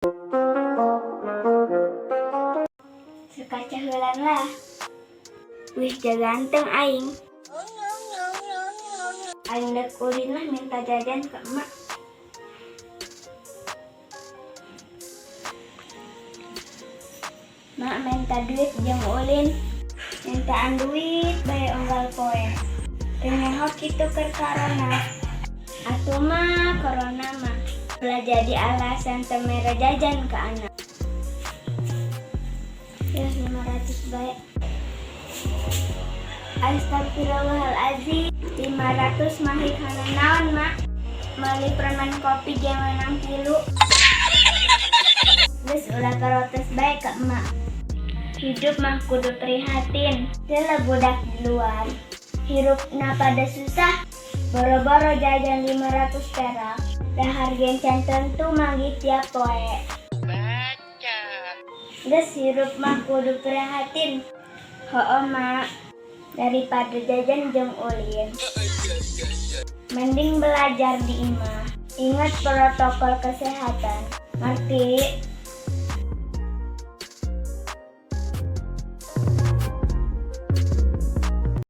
Sekaca heulan lah. Wih, ganteng aing. Aing dek ulin lah, minta jajan ke emak. Mak, minta duit jeung ulin. Mintaan duit bae unggal poe. Teu nyaho kitu keur corona. Atuh mah, corona mah ulah jadi alasan teu mere jajan ke anak. Ya, 500 bae. Astagfirullahaladzim, 500 mah kana naon, Mak? Meuli permen kopi jeung menang tilu. Geus, ulah protes bae ka emak. Hidup mah kudu prihatin. Teu budak di luar hirupna pada susah. Boro-boro jajan 500 perak, dahar ge can tentu manggih tiap poe. Geus, hirup mah kudu prihatin. Hooh, Mak. Daripada jajan jeung ulin, mending belajar di imah. Ingat protokol kesehatan. Ngerti?